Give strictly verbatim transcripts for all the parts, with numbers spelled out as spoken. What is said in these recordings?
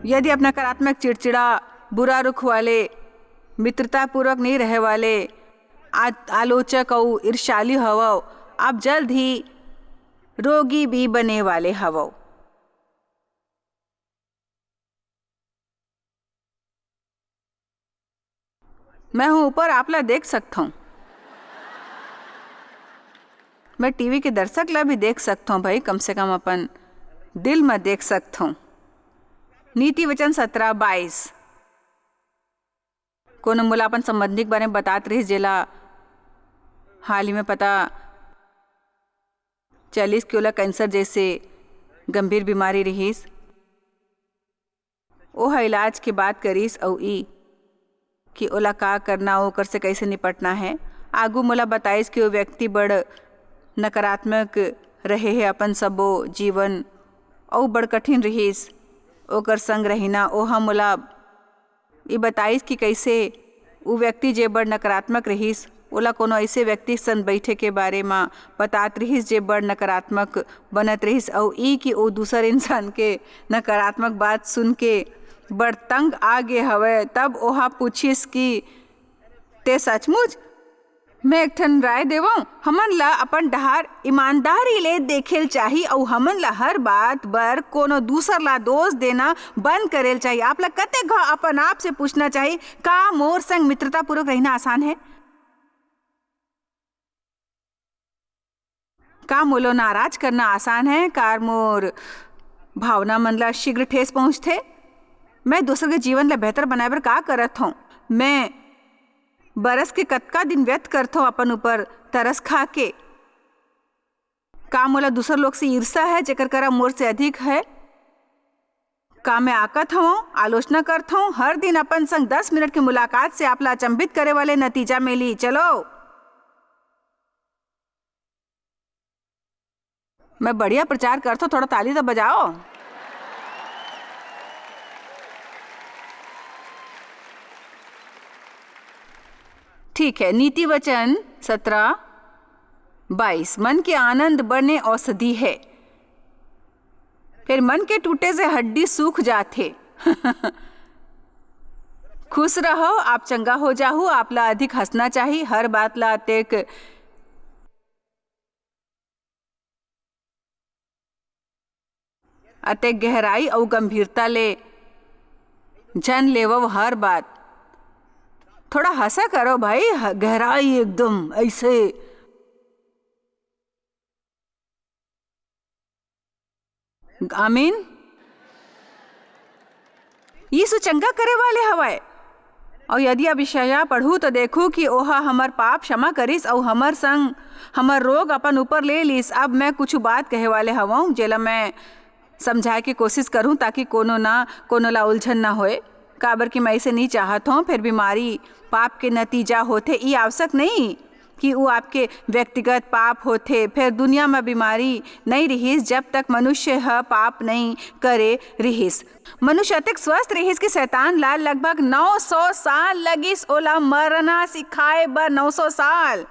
यदि आप नकारात्मक, चिड़चिड़ा, बुरा रुख वाले, मित्रतापूर्वक नहीं रहे वाले, आ-, आलोचक अउ ईर्ष्यालु हवव, आप जल्द ही रोगी भी बने वाले हवव। मैं हूं ऊपर, आप ला देख सकथों। मैं टीवी के दर्शक ला भी देख सकथों भाई, कम से कम अपन दिल में देख सकथों। नीति वचन सत्रह बाईस। कोनो मोला अपन संबंधी के बारे में बतात रहिस, जेला हाल ही में पता चलिस कि ओला कैंसर जैसे गंभीर बीमारी रिहिस। ओह इलाज के बात करिस अउ ई कि ओला का करना, ओकर से कैसे निपटना है। आगू मोला बताइस कि वो व्यक्ति बड़ नकारात्मक रहे हे अपन सबो जीवन, अउ बड़ कठिन रिहिस ओकर संग रहिना। ओह मोला ई बताइस कि कैसे उ व्यक्ति, जे बड़ नकारात्मक रिहिस, ओला कोनो ऐसे व्यक्ति सन बैठे के बारे म बतात रिहिस, जे बड़ नकारात्मक बनत रिहिस, अउ ई कि ओ दूसर इंसान के नकारात्मक बात सुन के बड़ तंग आ गे हवय। तब ओहा पूछिस कि ते सचमुच? मैं एक ठन राय देवं, हमन ला अपन डहार ईमानदारी ले देखेल चाही, अउ हमन ला हर बात बर कोनो दूसर ला दोष देना बंद करेल चाही। आप ला कतेक घाव अपन आप से पूछना चाही, का मोर संग मित्रतापूर्वक रहना आसान है? का मोला नाराज करना आसान है? का मोर भावना मन ला शीघ्र ठेस पहुंचथे? मैं दूसर के जीवन ला बेहतर बनाए बर का करत हूँ? मैं बरस के कतका दिन व्यर्थ करथों अपन ऊपर तरस खा के? का मोला दूसर लोग से ईर्ष्या है, जेकर करा मोर से अधिक है? का मैं आकत हवं, आलोचना करत हवं? हर दिन अपन संग दस मिनट की मुलाकात से आप ला अचंभित करे वाले नतीजा मिली। चलो, मैं बढ़िया प्रचार करत हवं, थोड़ा ताली तो बजाओ। ठीक है, नीति वचन सत्रह बाईस, मन के आनंद बने औषधि है, फिर मन के टूटे से हड्डी सूख जाथे। खुश रहो, आप चंगा हो जाहू। आप ला अधिक हंसना चाही, हर बात ला अतेक अतेक गहराई अउ गंभीरता ले झन लेवव हर बात। थोड़ा हंसा करो भाई, ह-, गहराई एकदम ऐसे। आमीन। यीशु चंगा करे वाले हवय। अउ यदि अब यशायाह पढ़हू, तो देखहू कि ओहा हमर पाप क्षमा करिस अउ हमर संग हमर रोग अपन ऊपर ले लीस। अब मैं कुछ बात कहे वाले हवंव, जेला मैं समझाए के कोशिश करहूं, ताकि कोनो ना कोनो ला उलझन ना होए। काबर कि मैं इसे नहीं चाहत हूं, फिर बीमारी पाप के नतीजा होथे। ई आवश्यक नहीं कि वो आपके व्यक्तिगत पाप होथे। फिर दुनिया में बीमारी नहीं रिहिस, जब तक मनुष्य ह पाप नहीं करे रिहिस। मनुष्य अतेक स्वस्थ रिहिस कि शैतान ला लगभग नौ सौ साल लगिस ओला मरना सिखाए बर। नौ सौ साल।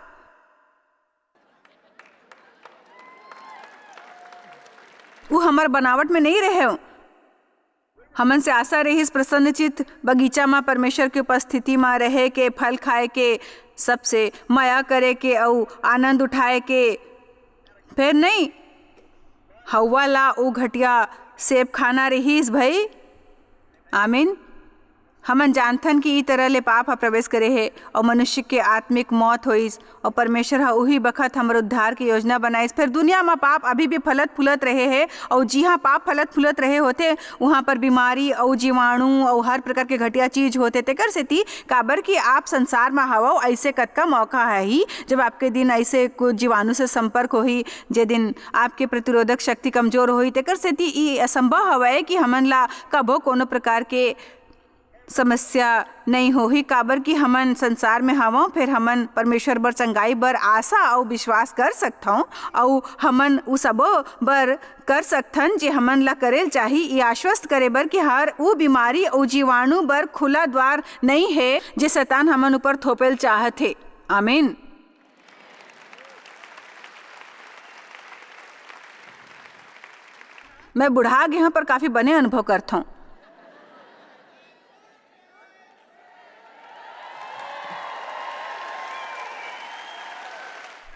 वो हमर बनावट में नहीं रहे। हमन से आशा रहिस प्रसन्नचित्त बगीचा म परमेश्वर के उपस्थिति म रहे के, फल खाए के, सबसे मया करे के अउ आनंद उठाए के। फेर नहीं, हवा ला ओ घटिया सेब खाना रहिस भई। आमीन। हमन जानथन कि ई तरह ले पाप ह प्रवेश करे हे अउ मनुष्य के आत्मिक मौत होइस, अउ परमेश्वर ह उही बखत हमर उद्धार के योजना बनाइस। फेर दुनिया म पाप अभी भी फलत फूलत रहे हे, अउ जिहां पाप फलत फूलत रहे होथे, उहां पर बीमारी अउ जीवाणु अउ हर प्रकार के घटिया चीज होथे। तेकर सेती, काबर कि आप संसार म हवव, अइसे कतका मौका आही, जब आपके दिन अइसे कुछ जीवाणु से संपर्क होही, जे दिन आपके प्रतिरोधक शक्ति कमजोर होही। तेकर सेती ई असंभव हवय कि हमन ला कभो कोनो प्रकार के समस्या नई होही, काबर कि हमन संसार में हवं, फेर हमन परमेश्वर बर चंगाई बर आशा अउ विश्वास कर सकथौं, अउ हमन उ सबो बर कर सकथन, जे हमन ला करेल चाही, ये आश्वस्त करे बर कि हर उ बीमारी अउ जीवाणु बर खुला द्वार नई हे, जे शैतान हमन ऊपर थोपेल चाहत हे। आमीन। मैं बुढ़ा गे हंव, पर काफी बने अनुभव करथौं।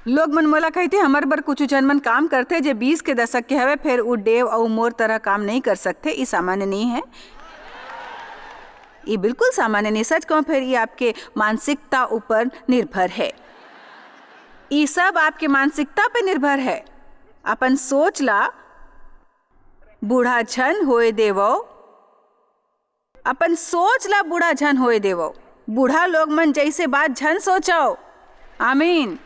लोग मन मोला कहिथे, "हमर बर कुछ झन मन काम करथे, जे बीस के दशक के हवे, फेर उ डेव अउ मोर तरह काम नहीं कर सकथे।" ई सामान्य नहीं है, ई बिल्कुल सामान्य नहीं। सच कहूँ, फेर ई आपके मानसिकता ऊपर निर्भर है। ई सब आपके मानसिकता पे निर्भर है। अपन सोच ला बूढ़ा झन होए देवो, अपन सोच ला बूढ़ा झन होए देवो। बूढ़ा लोग मन जैसे बात झन सोचो। आमीन।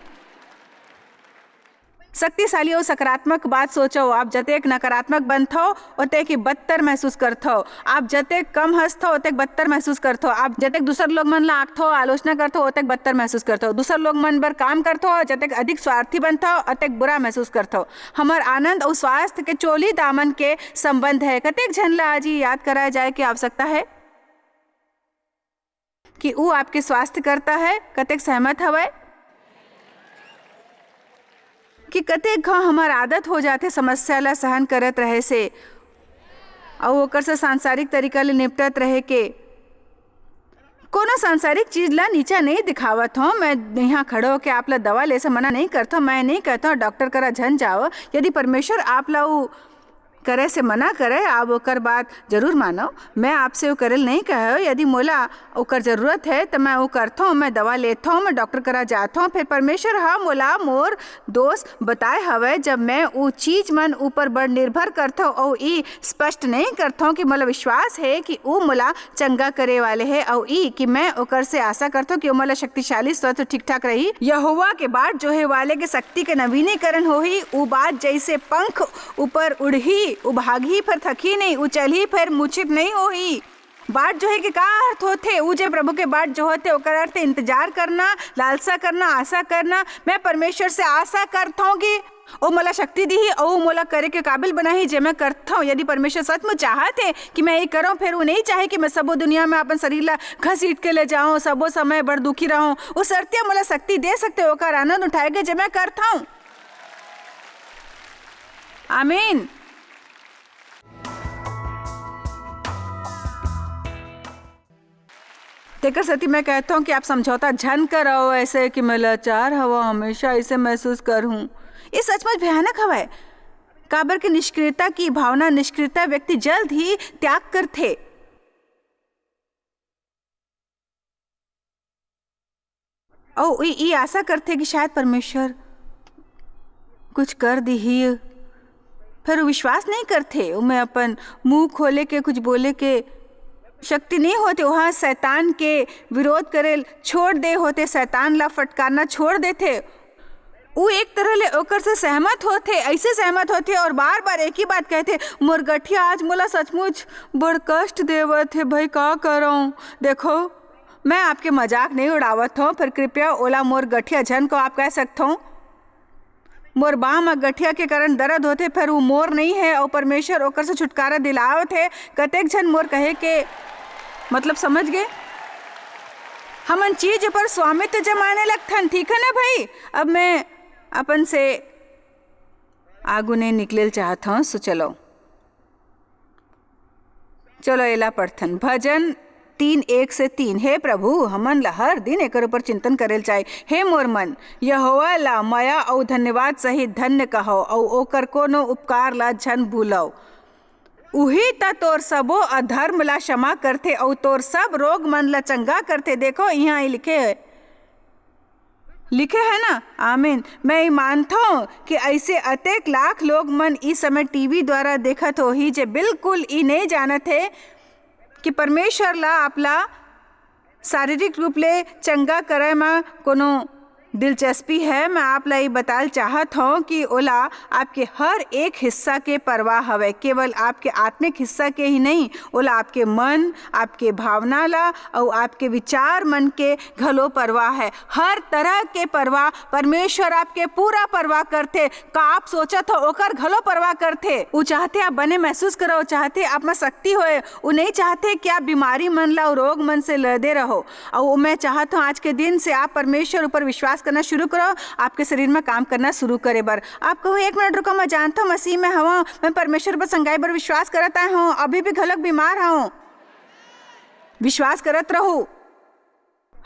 शक्तिशाली अउ सकारात्मक बात सोचो। आप जतेक नकारात्मक बनथो, ओतेक ही बदतर महसूस करथो। आप जतेक कम हंसथो, ओतेक बदतर महसूस करथो। आप जतेक दूसर लोग मन ला आंकथो, आलोचना करथो, ओतेक बदतर महसूस करथो। दूसर लोग मन बर काम करथो, जतेक अधिक स्वार्थी बनथो, ओतेक बुरा महसूस करथो। हमर आनंद अउ स्वास्थ्य के चोली दामन के संबंध है। कतेक झन ला आज ये याद कराए जाए के आवश्यकता है कि ऊ आपके स्वास्थ्य करता है? कतेक सहमत हवय कि कतेक घाव हमर आदत हो जाथे समस्या ला सहन करत रहे से, अउ ओकर से सांसारिक तरीका ले निपटत रहे के? कोनो सांसारिक चीज ला नीचा नहीं दिखावत हूँ। मैं यहाँ खड़े होके आप ला दवा ले से मना नहीं करता हूँ। मैं नहीं कहता हूँ डॉक्टर करा झन जाओ। यदि परमेश्वर आप ला उ करे से मना करे, आप ओकर बात जरूर मानो। मैं आपसे वो करे ल नहीं कहे हो। यदि मोला ओकर जरूरत है, तो मैं वो करता हूँ, मैं दवा लेता हूँ, मैं डॉक्टर करा जाता हूँ। फिर परमेश्वर हा मोला मोर दोष बताए हवय, जब मैं वो चीज मन ऊपर बड़ निर्भर करता हूँ और ई स्पष्ट नहीं करता हूँ कि मोला विश्वास है कि वो मोला चंगा करे वाले हे, अउ ई कि मैं ओकर से आशा करथों कि वो मोला शक्तिशाली, स्वस्थ, ठीक ठाक रही। यहोवा के बाट जोहे वाले के शक्ति के नवीनीकरण होही। उ बात जैसे पंख ऊपर उड़ही, उ भागही, फिर थकही नहीं, उ चलही, फिर मूर्छित नहीं होही। बाट जोहे के का अर्थ होथे? उ जे प्रभु के बाट जोहत हे, ओकर अर्थ हे इंतजार करना, लालसा करना, आशा करना। मैं परमेश्वर से आशा करथौं कि ओ मोला शक्ति दिही अउ मोला करे के काबिल बनाही, जे मैं करथौं। यदि परमेश्वर सचमुच चाहत हे कि मैं ये करौं, फिर वो नहीं चाहे कि मैं सबो दुनिया में अपन शरीर ला घसीट के ले जाऊं, सबो समय बड़ दुखी रहूं। उस शर्तिया मोला शक्ति दे सकते, ओकर आनंद उठाए के, जे मैं करथौं। आमीन। तेकर सेती मैं कहता हूँ कि आप समझौता झन करो ऐसे कि मैं लाचार हवा, हमेशा ऐसे महसूस करहूँ। ये सचमुच भयानक हवय, काबर के निष्क्रियता की भावना, निष्क्रियता व्यक्ति जल्द ही त्याग करथे। अउ ई, ई आशा करथे कि शायद परमेश्वर कुछ कर दिही, फिर वो विश्वास नहीं करथे। उमे अपन मुंह खोले के, कुछ बोले के शक्ति नहीं होते। वहाँ शैतान के विरोध करे छोड़ दे होते, शैतान ला फटकारना छोड़ देथे। उ एक तरह ले ओकर से सहमत होथे, ऐसे सहमत होथे और बार बार एक ही बात कहथे, "मोर गठिया आज मोला सचमुच बड़ कष्ट देवत हे भाई, का करौं?" देखो, मैं आपके मजाक नहीं उड़ावत हूँ, फिर कृपया ओला मोर गठिया झन को आप कह सकत हो। मोर बाह म गठिया के कारण दर्द होथे, फेर वो मोर नहीं है और परमेश्वर ओकर से छुटकारा दिलावत है। कतेक झन मोर कहे के मतलब समझ गए? हमन चीज ऊपर स्वामित्व जमाने लगथन, ठीक है ना भाई? अब मैं अपन से आगू नहीं निकले चाहत हूँ, सो चलो। चलो एला पढ़थन। भजन तीन एक से तीन। हे प्रभु, हमन ला हर दिन एकर ऊपर चिंतन करे ल चाही। हे मोर मन, यहोवा ला मया अउ धन्यवाद सहित धन्य कहो, अउ ओकर कोनो उपकार ला झन भूलव। उही त तोर सबो अधर्म ला क्षमा करथे, अउ तोर सब रोग मन ला चंगा करथे। देखो, इहाँ ई लिखे हे। लिखे है ना? आमीन। मैं ई मानथों कि ऐसे अतेक लाख लोग मन ई समय टीवी द्वारा देखत होही, जे बिल्कुल ई नहीं जानत हे कि परमेश्वर ला आपला शारीरिक रूप ले चंगा करे म कोनो दिलचस्पी है। मैं आप ला ई बताल चाहत हूँ कि ओला आपके हर एक हिस्सा के परवाह हवय, केवल आपके आत्मिक हिस्सा के ही नहीं, ओला आपके मन, आपके भावना ला अउ आपके विचार मन के घलो परवाह है। हर तरह के परवाह, परमेश्वर आपके पूरा परवाह करथे। का आप सोचत हो, ओकर घलो परवाह करथे। उ चाहथे आप बने महसूस करो, चाहथे आप म शक्ति होए। उ नहीं चाहथे कि आप बीमारी मन ला अउ रोग मन से लदे रहो। अउ मैं चाहत हूँ आज के दिन से आप परमेश्वर ऊपर विश्वास करना शुरू करो, आपके शरीर में काम करना शुरू करे बर। आप कहो, "एक मिनट रुको, मैं जानत हूँ मसीह में हवा, मैं परमेश्वर पर संगाई बर विश्वास करत आए हूँ, अभी भी घलक बीमार हूँ।" विश्वास करत रहू।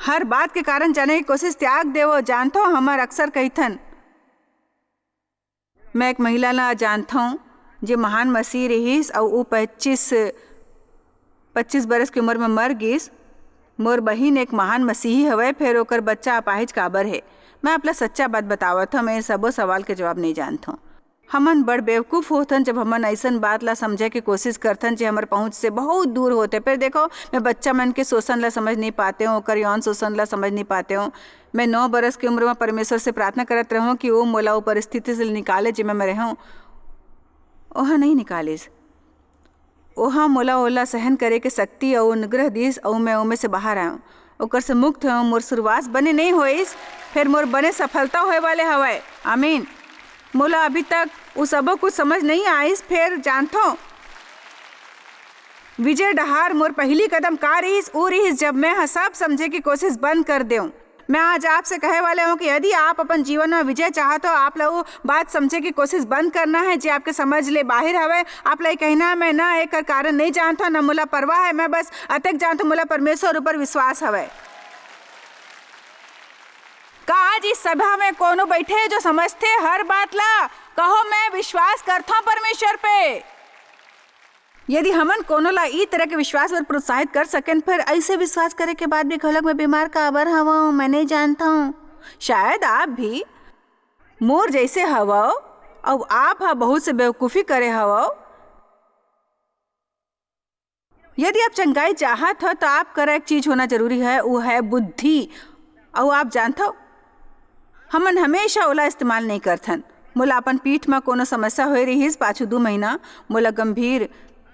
हर बात के कारण जाने की कोशिश त्याग देवो। जानथो, हमर अक्सर कहिथन, मैं एक महिला ला जानथौं, जे महान मसीही रिहिस अउ ऊ पच्चीस, पच्चीस बरस के उम्र में मर गिस। मोर बहिन एक महान मसीही हवय, फेर ओकर बच्चा अपाहिज काबर हे? मैं आप ला सच्चा बात बतावत हौं, मैं ए सबो सवाल के जवाब नइ जानथौं। हमन बड़ बेवकूफ होथन, जब हमन अइसन बात ला समझे के कोशिश करथन, जे हमर पहुंच से बहुत दूर होथे। फेर देखो, मैं बच्चा मन के शोषण ला समझ नइ पातेंव, ओकर यौन शोषण ला समझ नइ पातेंव। मैं नौ बरस के उम्र में परमेश्वर से प्रार्थना करत रहूं कि वो मोला वो परिस्थिति से निकाले, जेमा मैं रहूं। ओहा नहीं निकालिस। ओहा मोला ओला सहन करे के शक्ति अउ अनुग्रह दिस, अउ मैं ओमे से बाहर आयौं। ओकर से मुक्त होयौं। मोर शुरुआत बने नहीं होइस, फेर मोर बने सफलता होए वाले हवय। आमीन। मोला अभी तक वो सबो कुछ समझ नहीं आइस, फेर जानथों, विजय डहार मोर पहिली कदम का रिहिस? वो रिहिस, जब मैं ह सब समझे की कोशिश बंद कर देऊं। मैं आज आपसे कहे वाले हूँ कि यदि आप अपन जीवन में विजय चाहत हो, आप ला वो बात समझे की कोशिश बंद करना है, जे आपके समझ ले बाहर हवे। आप ला ये कहना है, "मैं ना एकर कारण नहीं जानता, ना मोला परवाह है, मैं बस अतेक जानता, मोला परमेश्वर ऊपर विश्वास हवे।" का आज इस सभा में कोनो बैठे हे, जो समझथे हर बात ला? कहो, "मैं विश्वास करता हूँ परमेश्वर पे।" यदि हमन कोनो ला ई तरह के विश्वास बर प्रोत्साहित कर सकेन, फिर ऐसे विश्वास करे के बाद भी घलोक मैं बीमार काबर हवं, मैं नहीं जानता हूँ। शायद आप भी मोर जैसे हवव, अउ आप हा बहुत से बेवकूफी करे हवव। यदि आप चंगाई चाहत हो, तो आप करा एक चीज होना जरूरी है, वो है बुद्धि। अउ आप जानथव, हमन हमेशा ओला इस्तेमाल नहीं करथन। मोला अपन पीठ म कोनो समस्या होए रिहिस, पाछू दू महीना मोला गंभीर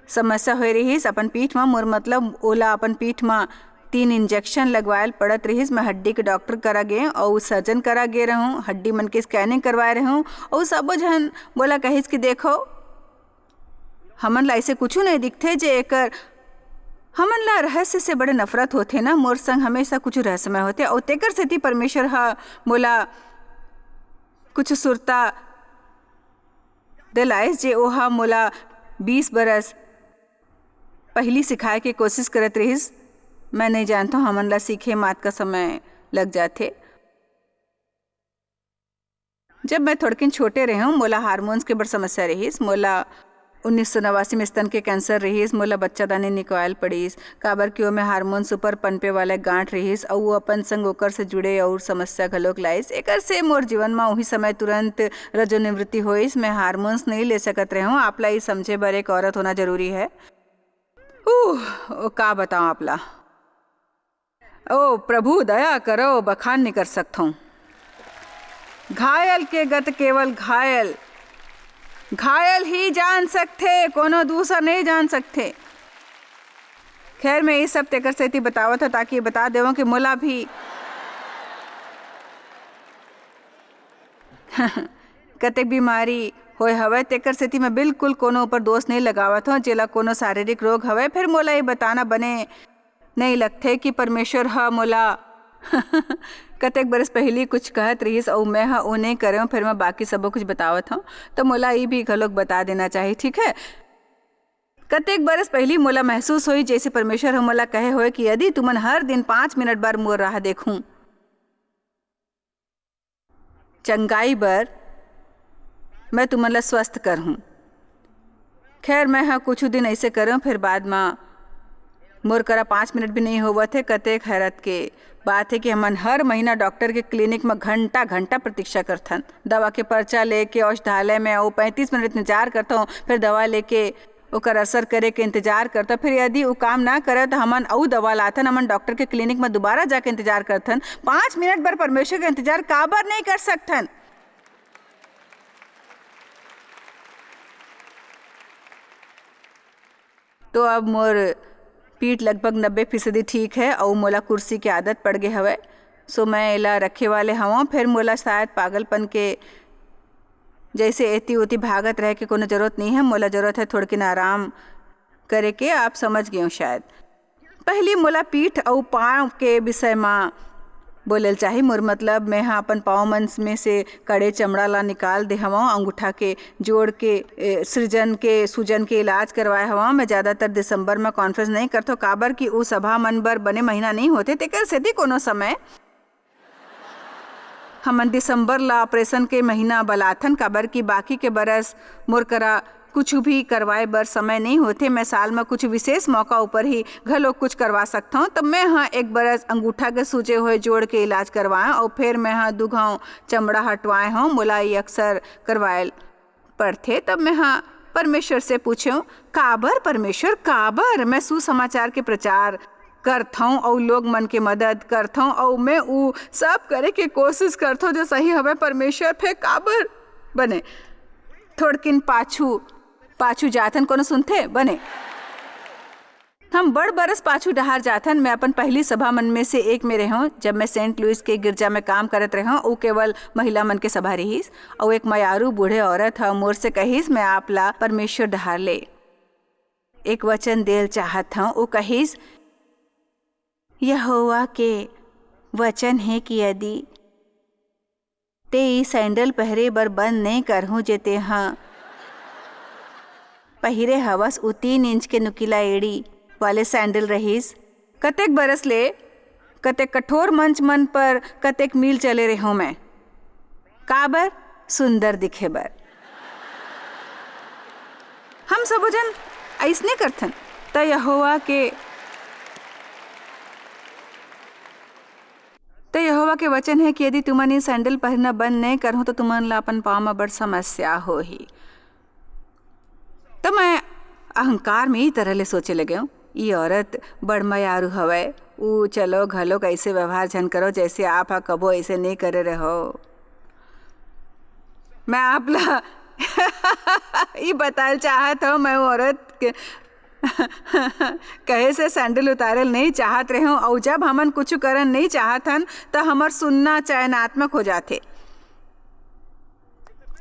समस्या होए रिहिस अपन पीठ म। मोर मतलब, ओला अपन पीठ म तीन इंजेक्शन लगवायल पड़त रिहिस। मैं हड्डी के डॉक्टर करा गे अउ सर्जन करा गे रहूं, हड्डी मन के स्कैनिंग करवाए रहूं, अउ सबो झन मोला कहिस कि देखो, हमन ला ऐसे कुछु नहीं दिखथे जे एकर, हमन ला रहस्य से बड़े नफरत होथे ना। मोर संग हमेशा कुछु रहस्यमय होथे, अउ तेकर सेती परमेश्वर ह मोला कुछु सुरता दिलाइस, जे ओहा मोला बीस बरस पहिली सिखाए के कोशिश करत रिहिस। मैं नहीं जानता, हमन ला सीखे मात का समय लग जाथे। जब मैं थोड़किन छोटे रहेंव, मोला हार्मोन्स के बड़ समस्या रिहिस। मोला उन्नीस सौ नवासी में स्तन के कैंसर रिहिस। मोला बच्चादानी निकवायल पड़िस, काबर कि ओमे हार्मोन्स ऊपर पनपे वाला गांठ रिहिस, अउ वो अपन संग ओकर से जुड़े अउ समस्या घलोक लाइस। एकर से मोर जीवन म उही समय तुरंत रजोनिवृत्ति होइस। मैं हार्मोन्स नहीं ले सकत रहेंव। आप ला ई समझे बर एक औरत होना जरूरी है। उह, ओ का बताऊं आप ला। ओ प्रभु, दया करो, बखान नहीं कर सकता हूँ। घायल के गत केवल घायल, घायल ही जान सकथे, कोनो दूसर नहीं जान सकथे। खैर, मैं ये सब तेकर सेती बतावत हूँ, ताकि ये बता देवं कि मोला भी कतेक बीमारी होए हवय, तेकर सेती मैं बिल्कुल कोनो ऊपर दोष नहीं लगावत हूँ। जेला कोनो शारीरिक रोग हवय, फिर मोला ये बताना बने नहीं लगथे कि परमेश्वर ह मोला कतेक बरस पहिली कुछ कहत रिहिस अउ मैं ह ओ नइ करेंव, फेर मैं बाकी सबो कुछ बतावत हंव, त मोला ई भी घलोक बता देना चाही, ठीक है? कतेक बरस पहिली मोला महसूस होई, जैसे परमेश्वर ह मोला कहे होय कि यदि तुमन हर दिन पाँच मिनट बर मोर राह देखहूं, चंगाई बर मैं तुमन ला स्वस्थ करहूं। खैर, मैं ह कुछ दिन ऐसे करेंव, फिर बाद म मोर करा पाँच मिनट भी नहीं होवत हे। कतेक हैरत के बात है कि हमन हर महीना डॉक्टर के क्लिनिक म घंटा घंटा प्रतीक्षा करथन। दवा के पर्चा लेके औषधालय में अउ पैंतीस मिनट इंतजार करथन, फिर दवा लेके ओकर असर करे के इंतजार करथन। फिर यदि वो काम ना करे, तो हमन अउ दवा लाथन, हमन डॉक्टर के क्लिनिक म दोबारा जाके इंतजार करथन। पाँच मिनट बर परमेश्वर के इंतजार काबर नहीं कर सकथन? तो अब मोर पीठ लगभग नब्बे फीसदी ठीक है अउ मोला कुर्सी के आदत पड़ गे हवय। सो मैं एला रखे वाले हवं। फिर मोला शायद पागलपन के जैसे एती ओती भागत रहे के कोनो जरूरत नहीं है। मोला जरूरत है थोड़किन आराम करे के, आप समझ गए हो शायद। पहली मोला पीठ अउ पांव के विषय म बोले ल चाही। मोर मतलब, मैं ह अपन पांव मन में से कड़े चमड़ा ला निकाल दे हवं, अंगूठा के जोड़ के, ए, सृजन के, सूजन के इलाज करवाए हवं। मैं ज्यादातर दिसंबर म कॉन्फ्रेंस नहीं करथो, काबर कि उ सभा मन बर बने महीना नहीं होथे, तेकर सेती कोनो समय हमन दिसंबर ला ऑपरेशन के महीना बलाथन, काबर कि बाकी के बरस मोर करा कुछ भी करवाए बर समय नहीं होथे। मैं साल म कुछ विशेष मौका ऊपर ही घलो कुछ करवा सकथौं। तब मैं ह एक बरस अंगूठा के सूजे हुए जोड़ के इलाज करवाएं और फिर मैं ह दू घाव चमड़ा हटवाए हूँ। मोला ये अक्सर करवाए पड़थे। तब मैं ह परमेश्वर से पूछेंव, "काबर परमेश्वर, काबर?" मैं सुसमाचार के प्रचार करथौं अउ लोग मन के मदद करथौं अउ मैं उ सब करे के कोशिश करथौं जो सही हवे परमेश्वर, फेर काबर? बने, थोड़किन पाछू, पाछू जाथन, कोनो सुनथे? बने। हम बड़ बरस पाछू डहार जाथन। मैं अपन पहली सभा मन में से एक में रहूं, जब मैं सेंट लुइस के गिरजा में काम करत रहूं, उ केवल महिला मन के सभा रहिस। अउ एक मयारू बूढ़े औरत ह मोर से कहिस, "मैं आप ला परमेश्वर डहार ले एक वचन देल चाहत हूं।" उ कहिस, "यहोवा के वचन हे कि यदि ते ई सैंडल पहरे बर बंद नइ करहूं, जे ते ह पहिरे हवस, उ तीन इंच के नुकीला एड़ी वाले सैंडल रहिस। कतेक बरस ले, कतेक कठोर मंच मन पर, कतेक मील चले रेहों मैं। काबर? सुंदर दिखे बर।" हम सबो जन अइसने करथन। त यहोवा के, त यहोवा के वचन हे कि यदि तुमन ई सैंडल पहिरना बंद नइ करहू, त तुमन ला अपन पाँव म बड़ समस्या होही। त मैं अहंकार में ई तरह ले सोचे लगे हूँ, "ई औरत बड़ मयारू हवय, ऊ चलो घलो कइसे व्यवहार झन करो, जैसे आप ह कबो अइसे नइ करे रहो।" मैं आप ला ई बताल चाहत हूँ, मैं औरत के कहे से सैंडल उतारे ल नइ चाहत रेहूं, अउ जब हमन कुछु करन नइ चाहत हन, त हमर सुनना चयनात्मक हो जाथे।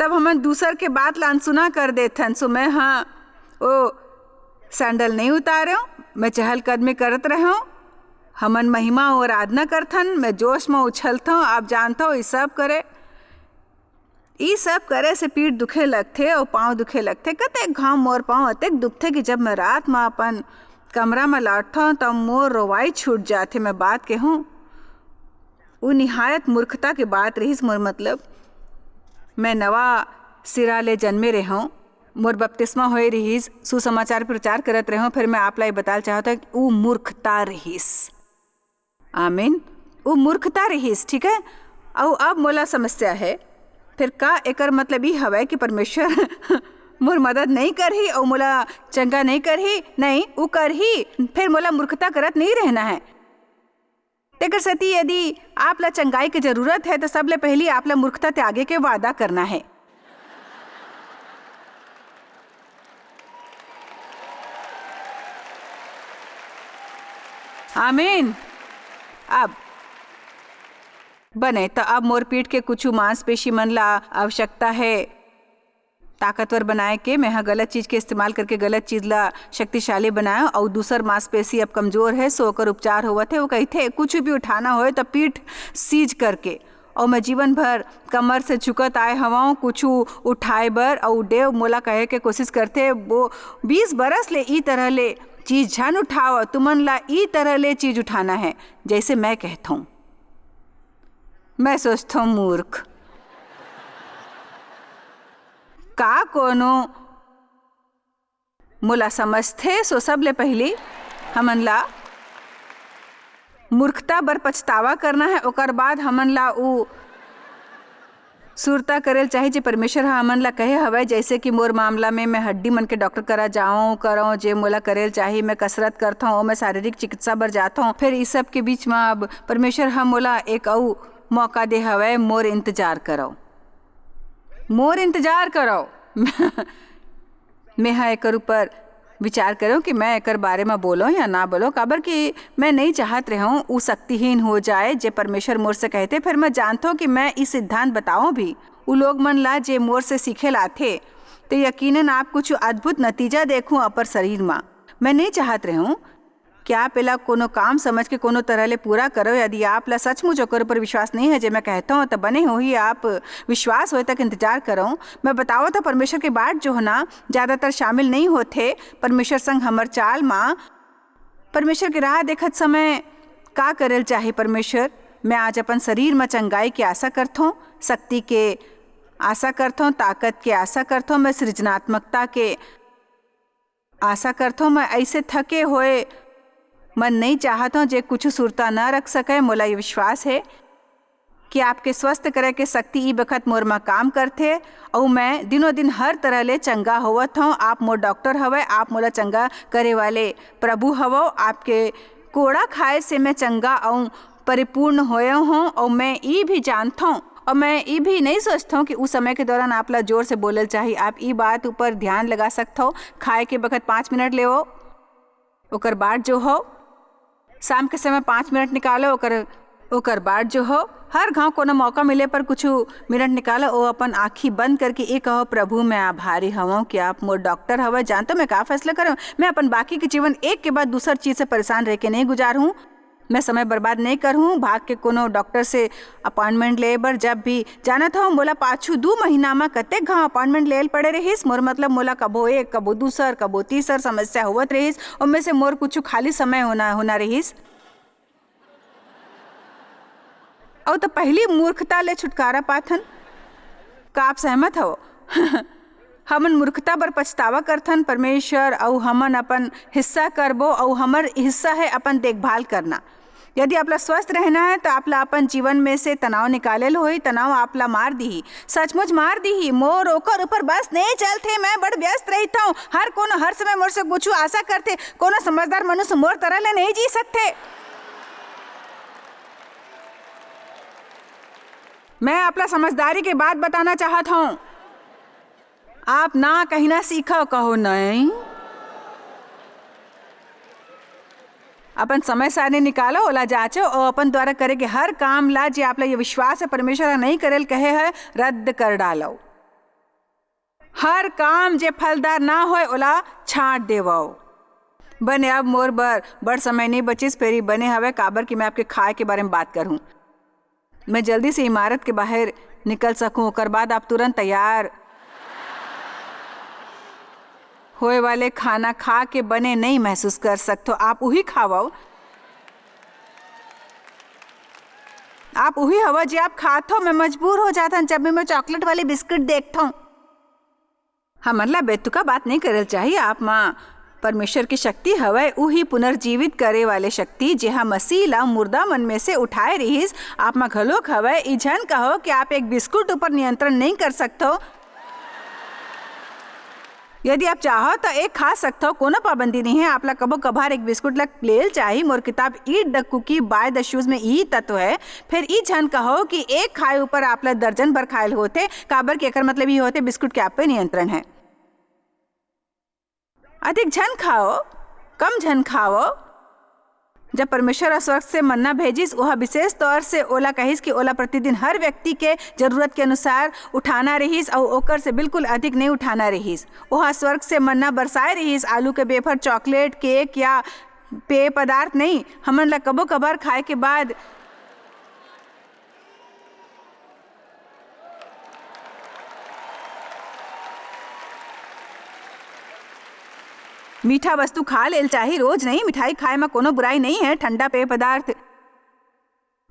तब हमन दूसर के बात ला अनसुना कर देथन। सो मैं ह ओ सैंडल नइ उतारेंव, मैं चहलकदमी करत रहेंव। हमन महिमा अउ आराधना करथन, मैं जोश म उछलथंव, आप जानथव, ई सब करे। ई सब करे से पीठ दुखे लगथे अउ पाँव दुखे लगथे। कतेक घाम मोर पाँव अतेक दुखथे कि जब मैं रात म अपन कमरा म लौटथंव, त मोर रोवाई छूट जाथे। मैं बात कहूँ, उ निहायत मूर्खता के बात रहिस। मोर मतलब, मैं नवा सिरा ले जन्मे रेहंव, मोर बपतिस्मा होए रिहिस, सुसमाचार प्रचार करत रेहंव, फेर मैं आप ला ये बताल चाहत हंव कि उ मूर्खता रिहिस। आमीन। उ मूर्खता रिहिस, ठीक है? अउ अब मोला समस्या है, फेर का एकर मतलब ई हवय कि परमेश्वर मोर मदद नइ करही अउ मोला चंगा नइ करही? नहीं, उ करही, फेर मोला मूर्खता करत नइ रहना है। तेकर सेती यदि आप ला चंगाई के जरूरत है, त सबले पहिली आप ला मूर्खता त्यागे के वादा करना है। आमीन। अब बने, त अब मोर पीठ के कुछु मांसपेशी मन ला आवश्यकता है ताकतवर बनाए के। मैं ह गलत चीज के इस्तेमाल करके गलत चीज ला शक्तिशाली बनाए, अउ दूसर मांसपेशी अब कमजोर है, सो ओकर उपचार होवत है। वो कहिथे, "कुछ भी उठाना होए, त पीठ सीज करके।" अउ मैं जीवन भर कमर से झुकत आए हवंव कुछु उठाए बर, अउ डेव मोला कहे के कोशिश करथे, "वो बीस बरस ले ई तरह ले चीज झन उठाव, तुमन ला ई तरह ले चीज उठाना है, जैसे मैं कहथंव।" मैं सोचथंव, "मूर्ख, का कोनो मोला समझथे?" सो सबले पहिली हमन ला मूर्खता बर पछतावा करना है, ओकर बाद हमन ला उ सुरता करेल चाही, जे परमेश्वर ह हमन ला कहे हवय, जैसे कि मोर मामला में मैं हड्डी मन के डॉक्टर करा जाओं, करौं, जे मोला करेल चाही, मैं कसरत करथौं, ओ मैं शारीरिक चिकित्सा बर जाथौं। फिर इस सब के बीच में अब परमेश्वर ह मोला एक अऊ मौका दे हवय, मोर इंतजार करव, मोर इंतजार करव। मेंह एकर ऊपर विचार करेंव कि मैं एकर बारे म बोलों या ना बोलों, काबर कि मैं नइ चाहत रहेंव ऊ शक्तिहीन हो जाए, जे परमेश्वर मोर से कहथे। फेर मैं जानथों कि मैं ई सिद्धांत बताओं भी ऊ लोग मन ला, जे मोर से सीखे ल आथे, त यकीनन आप कुछ अद्भुत नतीजा देखहू अपन शरीर म। मैं नइ चाहत रहेंव कि आप एला कोनो काम समझ के कोनो तरह ले पूरा करव। यदि आप ला सचमुच ओकर ऊपर विश्वास नइ हे, जे मैं कहथों, त बने होही आप विश्वास होए तक इंतजार करव। मैं बतावत हंव, परमेश्वर के बाट जोहना, ज्यादातर शामिल नइ होथे परमेश्वर संग हमर चाल म। परमेश्वर के राह देखत समय का करेल चाही परमेश्वर? मैं आज अपन शरीर म चंगाई के आशा करथों, शक्ति के आशा करथों, ताकत के आशा करथों, मैं सृजनात्मकता के आशा करथों। मैं ऐसे थके होए मन नइ चाहत हों, जे कुछु सुरता न रख सकय। मोला ये विश्वास हे कि आपके स्वस्थ करे के शक्ति ई बखत मोर म काम करथे, अउ मैं दिनों दिन हर तरह ले चंगा होवत हों। आप मोर डॉक्टर हवय, आप मोला चंगा करे वाले प्रभु हवव। आपके कोड़ा खाए से मैं चंगा अउ परिपूर्ण होए हों, अउ मैं ई भी जानथों, अउ मैं ई भी नइ सोचथों कि उस समय के दौरान आप ला जोर से बोलल चाही। आप ई बात ऊपर ध्यान लगा सकथव। खाए के बखत पाँच मिनट लेवो, ओकर बाद जो हो, शाम के समय पाँच मिनट निकालो, ओकर, ओकर बाद जो हो, हर घाव कोनो मौका मिले पर कुछ मिनट निकालो, ओ अपन आँखी बंद करके ये कहो, "प्रभु, मैं आभारी हवं कि आप मोर डॉक्टर हवय, जानतो मैं का फैसला करंव? मैं अपन बाकी के जीवन एक के बाद दूसर चीज से परेशान रह के नहीं गुजारहूँ। मैं समय बर्बाद नहीं करहूँ, भाग के कोनो डॉक्टर से अपॉइंटमेंट ले बर।" जब भी जानत हव, मोला पाछू दू महीना म कतेक घाव अपॉइंटमेंट लेल पड़े रहिस। मोर मतलब, मोला कभो एक, कभो दूसर, कभो तीसर समस्या होवत रहिस। ओमे से मोर कुछु खाली समय होना, होना रहिस। अउ त पहिली मूर्खता ले छुटकारा पाथन। का आप सहमत हव? हमन मूर्खता बर पछतावा करथन, परमेश्वर अउ हमन अपन हिस्सा करबो, अउ हमर हिस्सा है अपन देखभाल करना। यदि आपला स्वस्थ रहना है, त आपला अपन जीवन में से तनाव निकाले ल होही। तनाव आपला मार दिही, सचमुच मार दिही। मोर ओकर ऊपर बस नहीं चलथे, मैं बड़ व्यस्त रहिथंव। हर कोनो हर समय मोर से कुछु आशा करथे। कोनो समझदार मनुष्य मोर तरह ले नहीं जी सकथे। मैं आपला समझदारी के बात बताना चाहत हूँ। आप ना कहिना सीखव, कहो नहीं। अपन समय सारणी निकालो, ओला जांचो अउ अपन द्वारा करे के हर काम ला, जे आपला ये विश्वास है परमेश्वर ह नहीं करे ल कहे है, रद्द कर डालो। हर काम जे फलदार ना होय, ओला छांट देवव। बने, अब मोर बर बड़ समय नहीं बचिस, फेर ई बने हवय, काबर कि मैं आपके खाए के बारे में बात करहूं। मैं जल्दी से इमारत के बाहर निकल सकूं, ओकर बाद आप तुरंत तैयार होए वाले खाना खा के बने नहीं महसूस कर सकथो। आप उही खावव। आप उही हवव जे आप खाथो। मैं मजबूर हो जाथन, जब भी मैं चॉकलेट वाली बिस्किट देखथों। हमन ला बेतुका बात नहीं करल चाहिए। आप मा परमेश्वर की शक्ति हवय, उही पुनर्जीवित करे वाले शक्ति, जेहा मसीह ला मुर्दा मन में से उठाए रिहिस, आप मा घलोक हवय। ई झन कहो कि आप एक बिस्कुट ऊपर नियंत्रण नहीं कर सकथो। यदि आप चाहो, त एक खा सकथो, कोनो पाबंदी नहीं है। आप ला कभो कभार एक बिस्कुट ला लेल चाही। मोर किताब Eat the Cookie, Buy the Shoes में ई तत्व है। फिर ई झन कहो कि एक खाए ऊपर आप ला दर्जन भर खायल होथे, काबर कि एकर मतलब ई होथे बिस्कुट के आप पे नियंत्रण है। अधिक झन खाओ, कम झन खाओ। जब परमेश्वर ह स्वर्ग से मन्ना भेजिस, ओह विशेष तौर से ओला कहिस कि ओला प्रतिदिन हर व्यक्ति के जरूरत के अनुसार उठाना रहिस, अउ ओकर से बिल्कुल अधिक नहीं उठाना रहिस। ओह स्वर्ग से मन्ना बरसाए रहिस, आलू के वेफर, चॉकलेट, केक या पेय पदार्थ नहीं। हमन ला कभो कभार खाए के बाद मीठा वस्तु खा लेल चाही, रोज नहीं। मिठाई खाए म कोनो बुराई नहीं है, ठंडा पेय पदार्थ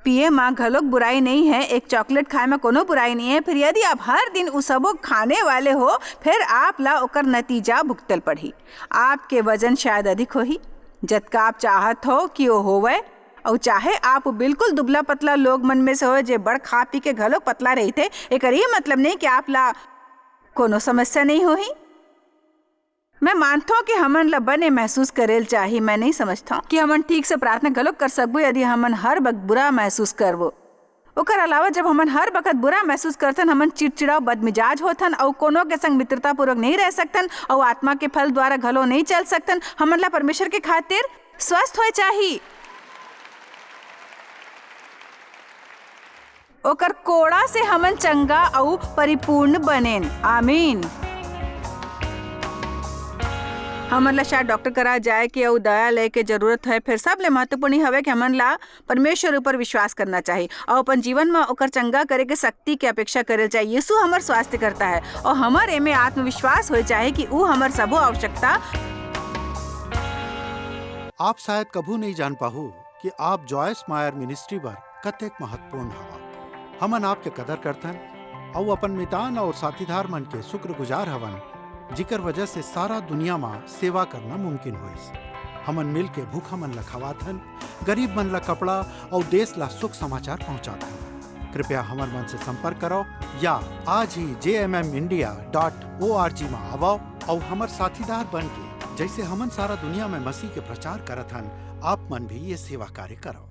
पिए म घलोक बुराई नहीं है, एक चॉकलेट खाए म कोनो बुराई नहीं है। फिर यदि आप हर दिन उ सबो खाने वाले हो, फिर आप ला ओकर नतीजा भुगतल पड़ही। आपके वजन शायद अधिक होही, जतका आप चाहत हो कि ओ होवय, अउ चाहे आप बिल्कुल दुबला पतला लोग मन में से हो, जे बड़ खा पी के घलोक पतला रहिथे, एकर ये मतलब नहीं कि आप ला कोनो समस्या नहीं होही। मैं मानथों कि हमन ला बने महसूस करेल चाही। मैं नहीं समझथों कि हमन ठीक से प्रार्थना घलोक कर सकबो, यदि हमन हर वक्त बुरा महसूस करबो। ओकर अलावा, जब हमन हर वक्त बुरा महसूस करथन, हमन चिड़चिड़ाव, बदमिजाज होथन, अउ कोनो के संग मित्रतापूर्वक नहीं रह सकथन, अउ आत्मा के फल द्वारा घलो नहीं चल सकथन। हमन ला परमेश्वर के खातिर स्वस्थ होए चाही। ओकर कोड़ा से हमन चंगा अउ परिपूर्ण बनेन। आमीन। हमन ला शायद डॉक्टर करा जाए के अउ दया ले के जरूरत है, फिर सबले महत्वपूर्ण हवे कि हमन ला परमेश्वर ऊपर विश्वास करना चाहिए अउ अपन जीवन में ओकर चंगा करे के शक्ति के अपेक्षा करे चाहिए। यीशु हमर स्वास्थ्य करता है अउ हमर एमे आत्मविश्वास होए चाहिए कि ऊ हमर सबो आवश्यकता आप शायद कभू नहीं जान पाहू कि आप जॉयस मायर मिनिस्ट्री बर कतेक महत्वपूर्ण हवा। हमन आपके कदर करथन अउ अपन मितान अउ साथीदार मन के शुक्रगुजार हवन, जिकर वजह से सारा दुनिया म सेवा करना मुमकिन होइस। हमन मिल के भूखा मन ला खवाथन, गरीब मन ला कपड़ा अउ देश ला सुख समाचार पहुंचाथन। कृपया हमर मन से संपर्क करो या आज ही जे M M India dot O R G म आवव अउ हमर साथीदार बन के, जैसे हमन सारा दुनिया में मसीह के प्रचार करत हन, आप मन भी ये सेवा कार्य करो।